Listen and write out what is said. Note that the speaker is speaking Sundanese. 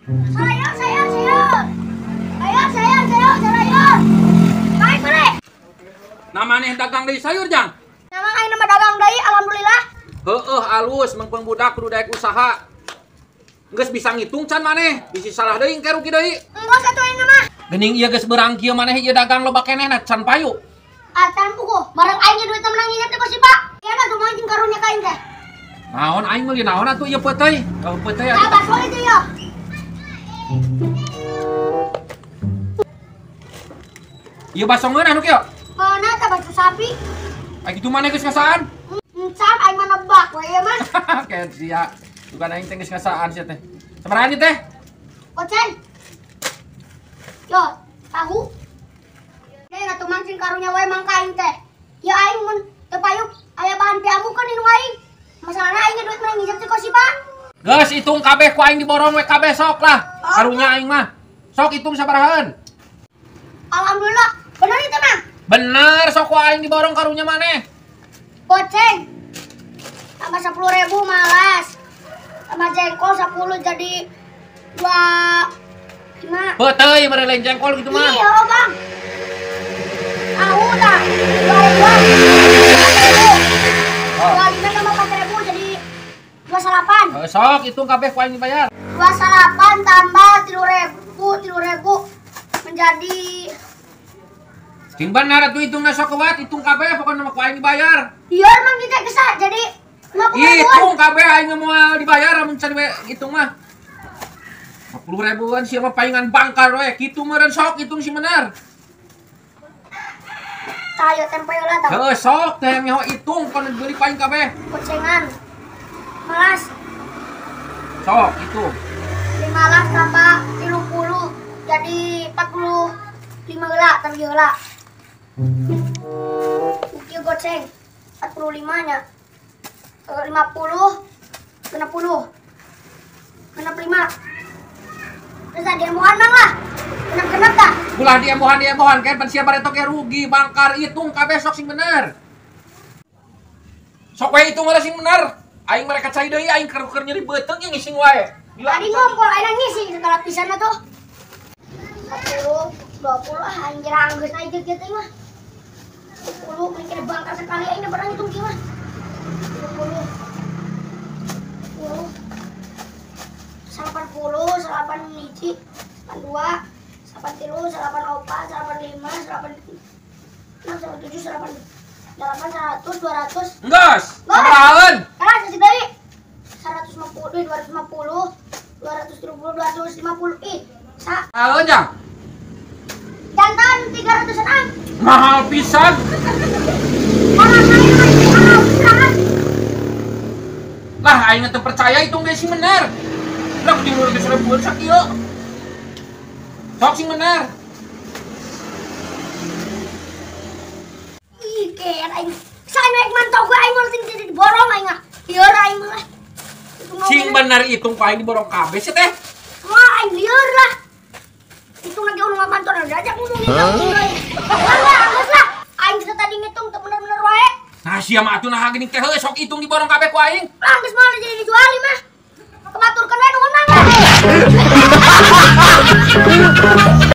Sayur, sayur, sayur. Sayur, sayur, sayur, sayur. Baik, boleh. Namanya dagang deui sayur, Jang. Nama aing nama dagang deui, alhamdulillah. Heueuh alus mengpeng budak kudu daek usaha. Geus bisa ngitung can maneh, bisi salah deui engke rugi deui. Enggeus atuh aing mah. Geuning ieu geus beurang kieu maneh ieu dagang loba keneh na can payu. Ah, can puguh. Bareng aing duit menang nginep teh si Pak. Ieu mah mancing karunya ka aing teh. Naon aing meuli naon atuh ieu peuteuy? Kau peuteuy atuh. Tah baso itu ya. Ieu baso ngeunah nu kieu? Ngeunah tah baso sapi. Ai kitu maneh geus ngasaan? Encan aing mah nebak we ieu mah. Kayak sia. Bukan aing teh geus ngasaan sia teh. Sabaraha ieu teh? Goceng. Yo, tahu. Deui atuh mancing karunya we mangka aing teh. Ya aing mun teu payuk aya bahan piamukeun indung aing. Masalahna aing duit mah nginjem teh si Pak. Geus hitung kabeh ku aing diborong we kabeh sok lah. Karunya aing mah. Sok hitung sabarahaan. Alhamdulillah, bener itu mah. Bener sok ku aing diborong karunya maneh. Goceng. Tambah 10.000 malas. Tambah jengkol 10 jadi 25. Peuteuy mere lain jengkol gitu mah. Iya, Bang. Tahu tah. 2.000. 25 tambah 4.000 jadi 28. Sok hitung kabeh ku aing dibayar. 28 tambah 3.000, 3.000 menjadi sing bener atuh hitungna sok kuat, hitung kabeh pokona mah ku aing dibayar. Iya emang kita kesah jadi 50.000. Hitung kabeh aing moal dibayar amun can we hitung mah. 50 ribuan sia mah paingan bangkar we kitu meureun sok hitung sing bener. Tayo tempe heula tah. Heuh sok teh nyaho hitung kono dibeli paing kabeh. Gocengan. Malas. Sok hitung. 15 tambah 30 jadi 45 heula tadi heula. Ieu goceng 45 nya. 50 60 65. Terus ada embohan mang lah. Genep-genep tah. Ulah diembohan kan pan sia bareto ge rugi bangkar hitung kabeh sok sing bener. Sok we hitung heula sing bener. Aing mereka cai deui aing keur nyeri beuteung jeung ngising wae. Tadi ngompol aing ngising segala pisan atuh. 10 20 ah aing jerang geus aing kieu teh mah. 10 mikir bangkar sekali aing barang hitung kieu mah. 10 10 80, 81, 82, 83, 84, 85, 86, 87, 88, 100, 200. Enggeus. Sabarahaan? Kalah sih deui. 150, 250, 230, 250. Ih, sa. Sahaeun, Jang? Jantan 300-an ang. Mahal pisan. Mahal pisan. Lah aing teu percaya hitung deui sing bener. Lah tilu ratus ribuan sakieu. Sok sing bener. Ih, ker aing. Sae mantau gue aing mun jadi diborong aing ah. Lieur aing mah. Sing bener hitung ku aing diborong kabeh sih teh. Wah, aing lieur lah. Hitung lagi urang mantau diajak ngomongin aing. Lah, geus lah. Aing geus tadi ngitung teu bener-bener wae. Nah, sia mah atuh nah geuning teh heuh sok hitung diborong kabeh ku aing. Lah, geus moal jadi dijual mah. Kematurkeun we nuhun mah.